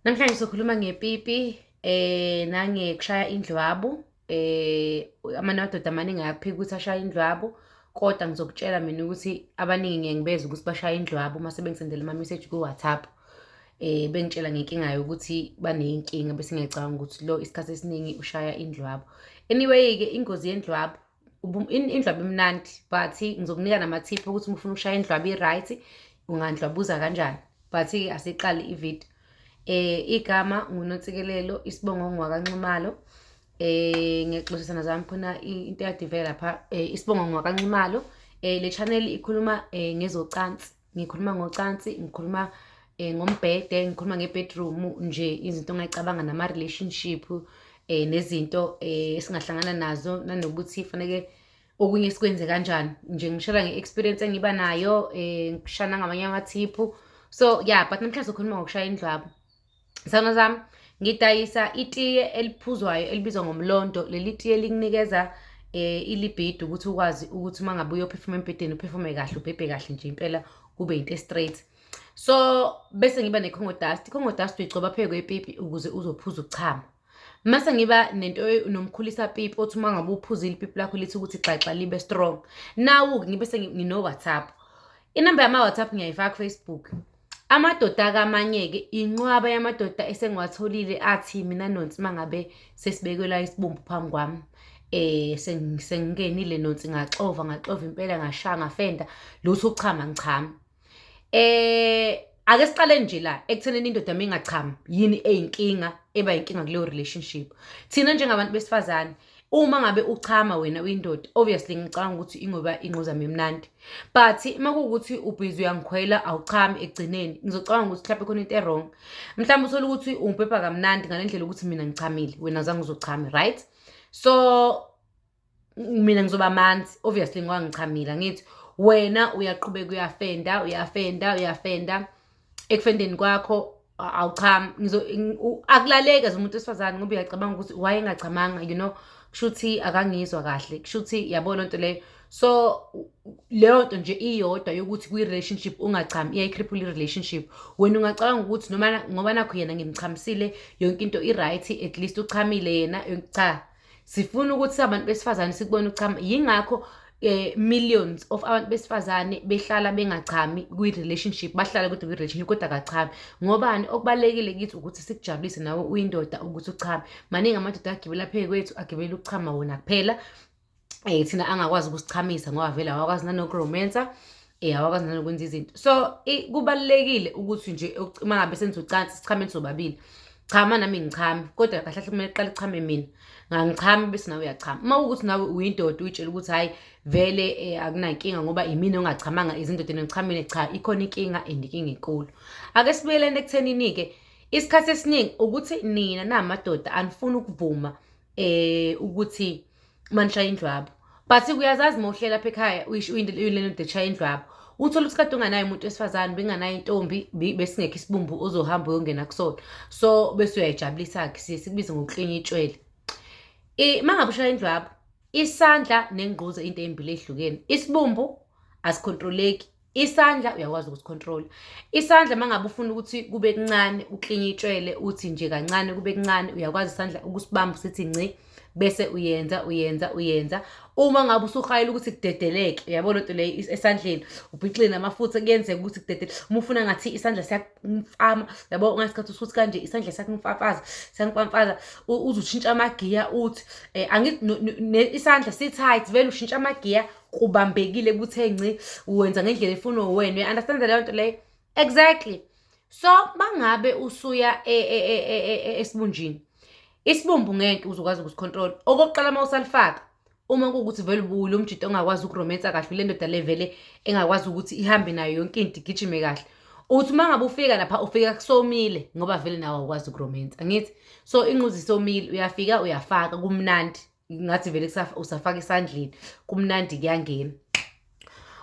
Namhlanje sokhuluma ngepipi nangekushaya indlwabu. Amanye amadoda amaningi ayakuphika ukuthi ashaye indlwabu, kodwa ngizokutshela mina ukuthi abaningi ngiye ngibezwe ukuthi bashaya indlwabu uma sebengisendela ama-message ku-WhatsApp. Bengitshela ngenkinga yokuthi baney'nkinga bese ngiyacabanga ukuthi lo isikhathi esiningi ushaya indlwabu. Anyway-ke ingozi yendlwabu, indlwabu imnandi but ngizokunika namathiphu ukuthi uma ufuna ukushaya indlwabu i-right ungandlwabuza kanjani. But-ke asiqale ividiyo. Igama nguNontsikelelo, isibongo ngwakaNxumalo. Ngiyaxolisa zami khona into ekade ivela lapha, isibongo ngwakaNxumalo. Le channel ikhuluma ngezocansi. Ngikhuluma ngocansi, ngikhuluma ngombhede, ngikhuluma nge-bedroom nje, izinto ongayicabanga nama-relationship nezinto esingahlangana nazo, nanokuthi faneke okunye sikwenze kanjani. Nje ngishela nge-experience engiba nayo, ngishana ngamanye amathiphu. So yeah, but namhlanje sokhuluma ngokushaya indlwabu. Sithando sami, ngidayisa itiye eliphuzwayo elibizwa ngomlondo. Leli tiye likunikeza ilibido ukuthi ukwazi ukuthi uma ngabe uyophefuma embhedeni uphefumume kahle, ubhebhe kahle nje impela, kube into e-straight. So bese ngiba ne-Congo dust. I-Congo dust uyigcoba phezu kwepipi ukuze uzophuza ukuchama. Mase ngiba nento nomkhulisa pipi othi uma ngabe uphuzile ipipi lakho lithi ukuthi xaxa libe strong. Nawu-ke ngibe sengino-WhatsApp. Inamba yama-WhatsApp ngiyayifaka ku-Facebook. Amadoda-ke amanye-ke, inqwaba yamadoda esengiwatholile athi mina Nonsi uma ngabe sesibekelwa isibumbu phambi kwami, sengingenile Nonsi, ngaxova ngaxova impela, ngashaya ngafenda, lutho ukuchama ngichama. Ake siqale nje la ekuthenini indoda uma ingachami yini eyinkinga eba yinkinga kuleyo relationship. Thina njengabantu besifazane, uma ngabe uchama wena uyindoda, obviously ngicabanga ukuthi ingoba ingquzama imnandi, but uma kuwukuthi ubhizi uyangikhwela awuchami, ekugcineni ngizocabanga ukuthi mhlawumbe khona into e-wrong. Mhlawumbe uthole ukuthi ungibhebha kamnandi ngale ndlela ukuthi mina ngichamile, wena azange uzochame, right? So mina ngizoba manzi obviously ngoba ngichamile, angithi? Wena uyaqhubeka uyafenda, uyafenda, uyafenda, ekufendeni kwakho awuchami. Akulaleki as umuntu wesifazane ngoba uyacabanga ukuthi why engachamanga, kusho ukuthi akangizwa kahle, kusho ukuthi yabo loo nto leyo. So leyo nto nje iyodwa yokuthi kwi-relationship ungachami iyayi-cripple i-relationship. Wena ungacabanga ukuthi noma ngoba nakho yena ngimchamisile, yonke into i-right, at least uchamile yena. Cha, sifuna ukuthi abantu besifazane sikubone uchama. Yingakho millions of abantu besifazane behlala bengachami kwi-relationship, bahlala kodwa kwi-relationship kodwa akachami. Ngobani? Okubalulekile kithi ukuthi sikujabulise nawe uyindoda ukuthi uchame. Maningi amadoda agibela phezu kwethu, agibela ukuchama wona kuphela, thina angakwazi ukusichamisa ngoba vele awakwazi nanokuromansa, awakwazi nanokwenza izinto. So kubalulekile ukuthi nje uma ngabe senza ucansi sichame sobabili. Chama nami ngichame, kodwa kahle kahle kumele kuqale kuchame mina, ngangichami bese nawe uyachama. Uma kuwukuthi nawe uyindoda uyitshela ukuthi hhayi vele akunankinga ngoba imina ongachamanga, izindoda engichamile, cha, ikhona inkinga and inkinga enkulu. Ake sibuyeleni ekuthenini-ke, isikhathi esiningi ukuthi nina namadoda anifuni ukuvuma ukuthi manishaya indlwabu, but uyazazi uma uhlela lapha ekhaya uyile ndoda eshaya indlwabu, uthole ukuthi kade unganayo umuntu wesifazane, benganayo intombi, besingekho isibumbu ozohamba uyongena kusona, so bese uyayijabulisa-ke, siye sikubize ngokuklinya itshwele. Uma ngabe ushaya indlwabu, isandla nengquza into ey'mbili ey'hlukene. Isibumbu asikhontroleki, isandla uyakwazi ukusikhontrola. Isandla uma ngabe ufuna ukuthi kube kuncane, uklinye itshwele, uthi nje kancane kube kuncane, uyakwazi isandla ukusibamba usithi nci, bese uyenza uyenza uyenza. Uma ngabe usuhayela ukuthi kudedeleke, uyabo lento leyo, esandleni ubhixile namafutha, kuyenzeka ukuthi kudedele. Uma ufuna ngathi isandla siyakumfama, yabo, ngasikhathi usuthi kanje isandla siyakumfafaza, siyakumfamfaza, uze ushintshe amagiya, uthi angithi isandla si-tight vele, ushintsha amagiya kubambekile kuthe nci, uwenza ngendlela efunwa wena. Uya-understand leyo nto leyo? Exactly. So mangabe usuya esibunjini, isibumbu ngeke uzokwazi ukusikhontrola. Okokuqala, uma usalifaka, uma kuwukuthi vele ubuwule umjito ongakwazi ukuromensa kahle, le ndoda le vele engakwazi ukuthi ihambe nayo yonke into igijime kahle, uthi uma ngabe ufika lapha ufika kusomile ngoba vele nawe awukwazi ukuromensa, angithi? So ingquza isomile, uyafika uyafaka, kumnandi, ngathi vele usafaka esandleni, kumnandi, kuyangena.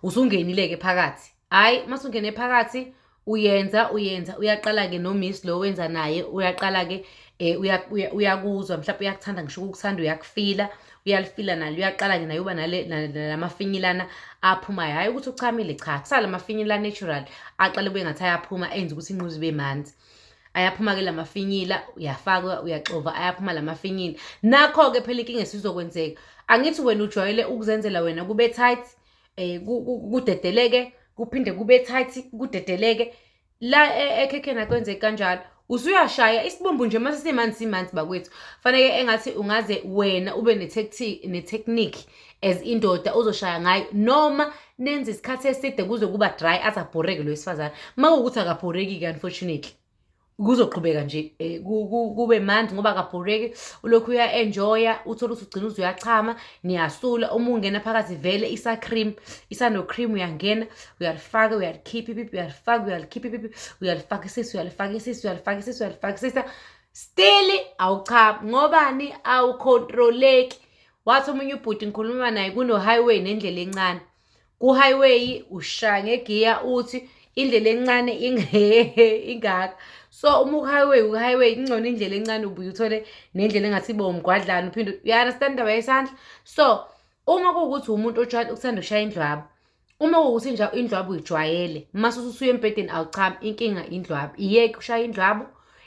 Usungenile-ke phakathi, hhayi, uma usungene phakathi uyenza uyenza, uyaqala-ke no-miss lo wenza naye, uyaqala-ke uyakuzwa mhlawumbe uyakuthanda, ngisho ukukuthanda, uyakufila, uyalifila nalo, uyaqala-ke naye uba nalamafinyilana aphumayo. Hhayi ukuthi uchamile, cha, kusala amafinyila natural aqale kube ngathi ayaphuma, enze ukuthi inquza ibe manzi. Ayaphuma-ke la mafinyila, uyafaka, uyaxova, ayaphuma la mafinyila. Nakho-ke phela inkinga esizokwenzeka. Angithi wena ujwayele ukuzenzela wena kube tight, kudedeleke, kuphinde kube tight, kudedeleke. La ekhekheni akwenzeki kanjalo. Usuyashaya isibumbu nje mase simanzi simanzi bakwethu. Faneke engathi ungaze wena ube ne-technique as indoda ozoshaya ngayo noma nenze isikhathi eside kuze kuba dry aze abhoreke lo wesifazane. Uma kuwukuthi akabhoreki-ke unfortunately kuzoqhubeka nje kube manzi ngoba akabhoreki, ulokhu uya-enjoya, uthole ukuthi ugcina uze uyachama, niyasula. Uma ungena phakathi vele isa-cream, isano-cream, uyangena uyalifaka uyalikhipha ipipi, uyalifaka uyalikhipha ipipi, uyalifakisisa uyalifakisisa uyalifakisisa uyalifakisisa, still awuchami. Ngobani? Awukhontroleki. Wathi omunye ubhuti ngikhuluma naye, kuno-highway nendlela encane. Ku-highway ushaya ngegiya, uthi indlela encane ingaka. So uma uku-highway, uku-highway ingcono indlela encane, ubuye uthole nendlela engathi ibe umgwadlana, uphinde uya-understand indaba yesandla. So uma kuwukuthi umuntu uthanda ukushaya indlwabu, uma kuwukuthi indlwabu uyijwayele, mase usuya embhedeni awuchami, inkinga indlwabu. Iyeke ushaya indlwabu,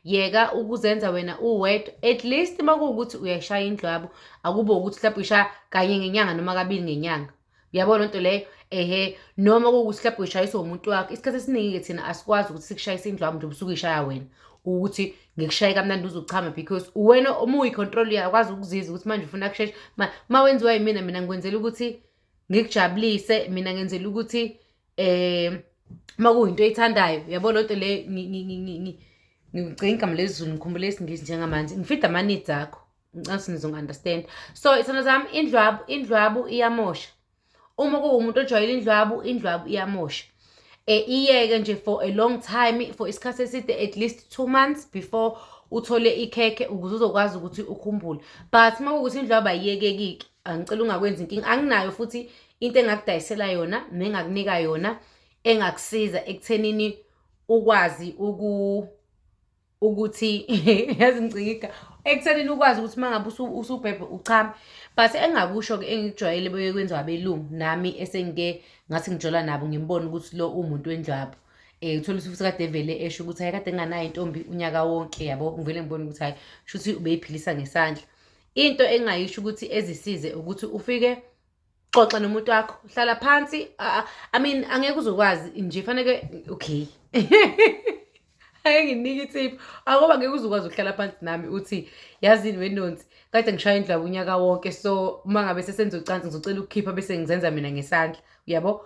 yeka ukuzenza wena uwedwa. At least uma kuwukuthi uyayishaya indlwabu, akube ukuthi mhlawumbe uyishaya kanye ngenyanga noma kabili ngenyanga. Uyabona lento leyo? Ehhe, noma kuwukuthi mhlawumbe uyishayiswa umuntu wakho. Isikhathi esiningi-ke thina asikwazi ukuthi sikushayise indlwabu nje ubusuke uyishaya wena. Ukuthi ngikushaye kamnandi uze uchame because wena uma uyi-control uyakwazi ukuzizwa ukuthi manje ufuna kusheshe. Ma wenziwa yimina, mina ngikwenzela ukuthi ngikujabulise, mina ngenzela ukuthi uma kuyinto oyithandayo, uyabo lento leyo, ngigcina igama lesiZulu, ngikhumbule isiNgisi njengamanje, ngifida ama-needs akho. Ngicabanga ukuthi nizongi-understand. So iy'thandwa zami, indlwabu, indlwabu iyamosha. Uma kuwumuntu ojwayele indlwabu, indlwabu iyamosha. Iyeke nje for a long time, for isikhathi eside, at least 2 months before uthole ikhekhe ukuze uzokwazi ukuthi ukhumbule. But uma kuwukuthi indlwabu ayiyekeki-ke, angicela ungakwenzi inkinga. Anginayo futhi into engakudayisela yona nengakunika yona engakusiza ekuthenini ukwazi ukuthi yazi ngicika ekuthenini ukwazi ukuthi uma ngabe usubhebhe uchame. But engingakusho-ke engikujwayele beke kwenziwa abelungu, nami esengike ngathi ngijola nabo, ngimbone ukuthi lo uwumuntu wendlwabu. Uthole ukuthi futhi kade vele esho ukuthi hhayi, kade nginganayo intombi unyaka wonke, yabo, ngivele ngibone ukuthi hhayi, shuthi ubeyiphilisa ngesandla. Into engingayisho ukuthi ezisize ukuthi ufike xoxa nomuntu wakho, hlala phansi. I mean, angeke uzokwazi nje, faneke okay, ake nginike ithiphu akoba ngeke uzukwazi ukuhlala phansi nami uthi, "Yazini wenonsi, kade ngishaya indlwabu unyaka wonke, so uma ngabe sesenza ucansi ngizocela ukukhipha bese ngizenza mina ngesandla," uyabo.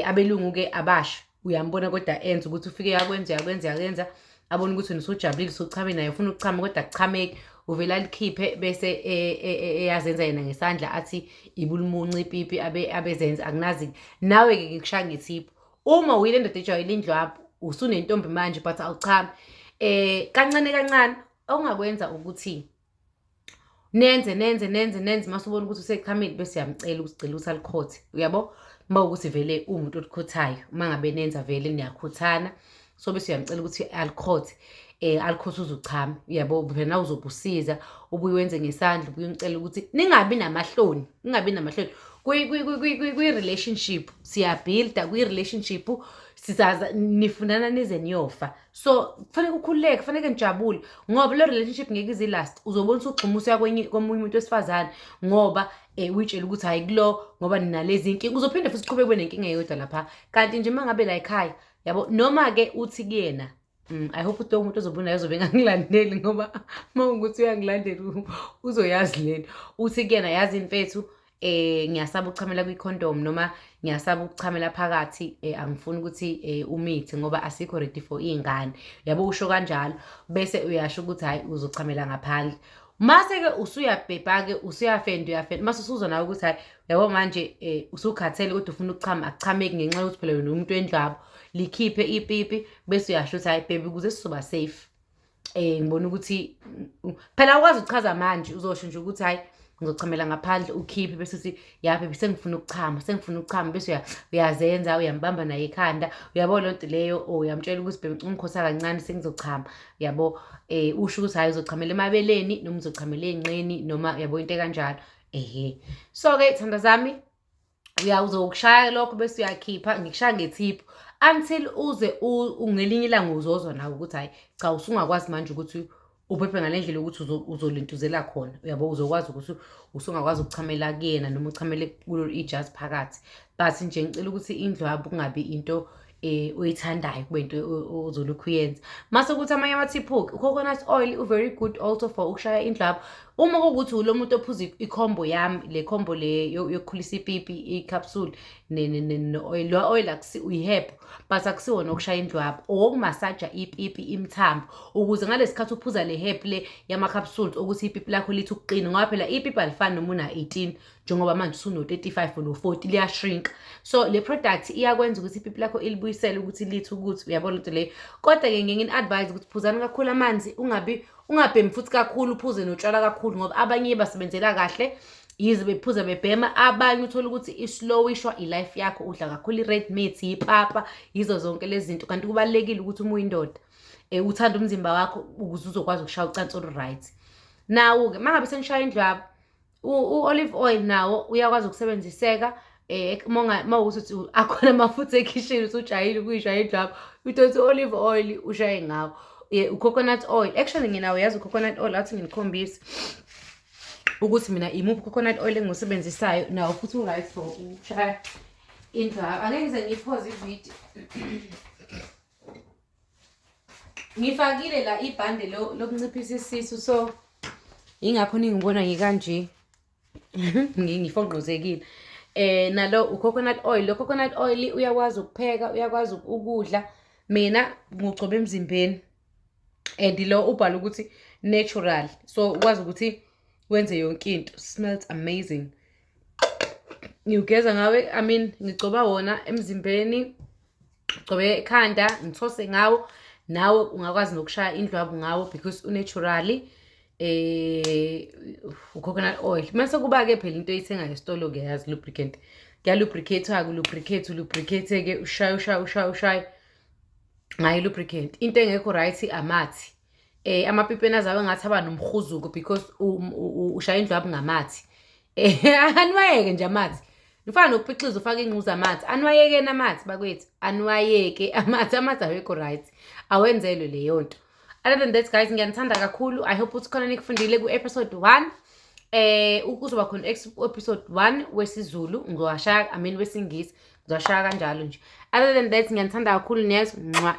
Abelungu-ke abasho, uyambona kodwa enza ukuthi ufike yakwenza uyakwenza uyakwenza, abone ukuthi wena usujabulile, usuchame, naye ufuna ukuchama kodwa akuchameki, uvele alikhiphe bese eyazenza yena ngesandla, athi ibulimunci ipipi abezenza. Akunazi nawe-ke, ngikushaya ngethiphu, uma uyile ndoda ejwayele indlwabu, usunentombi manje but awuchami, kancane kancane okungakwenza ukuthi nenze nenze nenze nenze, mase ubona ukuthi usechamile, bese uyamcela ukuthi cela ukuthi alikhothe, uyabo, uma ukuthi vele uwumuntu olikhothayo, uma ngabe nenza vele niyakhothana, so bese uyamcela ukuthi alikhothe, alikhothe uze uchame, uyabo. Phela nawe uzobusiza, ubuye wenze ngesandla, ubuye umcela ukuthi ningabi namahloni, ningabi namahloni. Kwi-relationship siyabuilda, kwi-relationship sizaza nifunana nize niyofa, so kufanele ukhululeke, kufanele nijabule, ngoba lo relationship ngeke ize last. Uzobona usugxuma usuya komunye umuntu wesifazane ngoba uyitshela ukuthi hayi kulo, ngoba ninalezi inkinga, uzophinde futhi uqhubeke ube nenkinga eyodwa lapha. Kanti nje uma ngabe la ekhaya, yabo, noma-ke uthi kuyena, I hope ukuthi lowo muntu ozobe unaye uzobe engangilandeli, ngoba uma ukuthi uyangilandela uzoyazi lento. Uthi kuyena, "Yazi mfethu, ngiyasaba ukuchamela kwi-condom noma ngiyasaba ukuchamela phakathi, angifuni ukuthi umithe ngoba asikho ready for iy'ngane," yabo, usho kanjalo, bese uyasho ukuthi hhayi, uzochamela ngaphandle. Mase-ke usuyabhebha-ke, usuyafenda, uyafenda, mase usuzwa nawe ukuthi hhayi, yabo, manje usukhathele kodwa ufuna ukuchama, akuchameki ngenxa yokuthi phela wena umuntu wendlwabu. Likhiphe ipipi bese uyasho ukuthi, "Hhayi baby, ukuze sizoba safe, ngibona ukuthi phela awukwazi ukuchaza manje, uzosho nje ukuthi hhayi, ngizochamela ngaphandle," ukhiphe bese uthi, "Ya baby, sengifuna ukuchama, sengifuna ukuchama," bese uyazenza, uyambamba naye ekhanda, uyabo leyo nto leyo, or uyamtshela ukuthi, "Baby, ungikhotha kancane, sengizochama," yabo. Usho ukuthi hhayi, uzochamela emabeleni noma uzochamela ey'nqeni noma, yabo, into ekanjalo, ehe. So-ke thanda zami, uzokushaya lokho bese uyakhipha. Ngikushaya ngethiphu, Until uze ngelinye ilanga uzozwa nawe ukuthi hhayi cha, usungakwazi manje ukuthi uphephe ngale ndlela ukuthi uzolintuzela khona, uyabo, uzokwazi ukuthi usungakwazi ukuchamela kuyena noma uchamele kulo ijazi phakathi. But nje ngicela ukuthi indlwabu kungabi into oyithandayo, kube into ozolokhu uyenza. Mase kuthi amanye amathiphu-ke, u-coconut oil u-very good also for ukushaya indlwabu. Uma kuwukuthi ulo muntu ophuza i-combo yami, le combo le yokukhulisa ipipi, i-capsule no-oil, lo oil uyi-herb, but akusiwona okushaya indlwabu, owokumasaja ipipi, imithambo, ukuze ngalesi khathi uphuza le herb le yama-capsules ukuthi ipipi lakho lithi ukuqina, ngoba phela ipipi alifani noma una-18, njengoba manje usuno-35 no-40, liyashrinka. So le product iyakwenza ukuthi ipipi lakho ilibuyisele ukuthi lithi ukuthi, uyabona into leyo. Kodwa-ke ngiye ngini-advise ukuthi phuzani kakhulu amanzi, ungabi ungabhemi futhi kakhulu, uphuze notshwala kakhulu, ngoba abanye basebenzela kahle yize bephuza bebhema. Abanye uthola ukuthi islowishwa i-life yakho, udla kakhulu i-red meat, ipapa, yizo zonke lezi zinto. Kanti kubalulekile ukuthi uma uyindoda uthande umzimba wakho ukuze uzokwazi ukushaya ucansi olu-right. Nawo-ke uma ngabe senishaya indlwabu, u-olive oil nawo uyakwazi ukusebenziseka. Uma ukuthi akhona amafutha ekhishini usujwayele ukuyishaya indlwabu, uthothe u-olive oil ushaye ngawo. U-coconut oil, actually nginawo, yazi, u-coconut oil, athi nginikhombise ukuthi mina imuphi coconut oil engiwusebenzisayo. Nawo futhi u-right for ukushaya indlwabu. Angeke ngize ngiyiphoze ividiyo. Ngifakile la ibhande lokunciphisa isisu, so yingakho ningibona ngikanje, ngifonqozekile. Nalo u-coconut oil, lo coconut oil uyakwazi ukupheka, uyakwazi ukudla. Mina ngugcoba emzimbeni, and lo ubhala ukuthi natural, so ukwazi ukuthi wenze yonke into. Smells amazing. Ngiwugeza ngawe, I mean, ngigcoba wona emzimbeni, gcobe ekhanda, ngithose ngawo. Nawe ungakwazi nokushaya indlwabu ngawo because unaturally u-coconut oil. Mase kuba-ke phela into oyithengayo esitolo-ke, yazi, lubricant, kuyalubricate-wa-ke, lubricate, ulubricate-ke, ushaye, ushaye, ushaye, ushaye ngayo i-lubricant. Into engekho right amathi, amapipeni azabe ngathi aba nomhuzuko because ushaya indlwabu ngamathi. Aniwayeke nje amathi, nifana nokupixiza ufake ingquza amathi. Aniwayekeni amathi bakwethu, aniwayeke amathi, amathi awekho right, awenzelwe leyo nto. Other than that guys, ngiyanithanda kakhulu. I hope ukuthi khona nikufundile ku-episode 1. Kuzoba khona episode 1 wesiZulu, ngizowashaya, I mean wesiNgisi, ngizowashaya kanjalo nje. Other than that, ngiyanithanda kakhulu, niyezwa. Nxwa.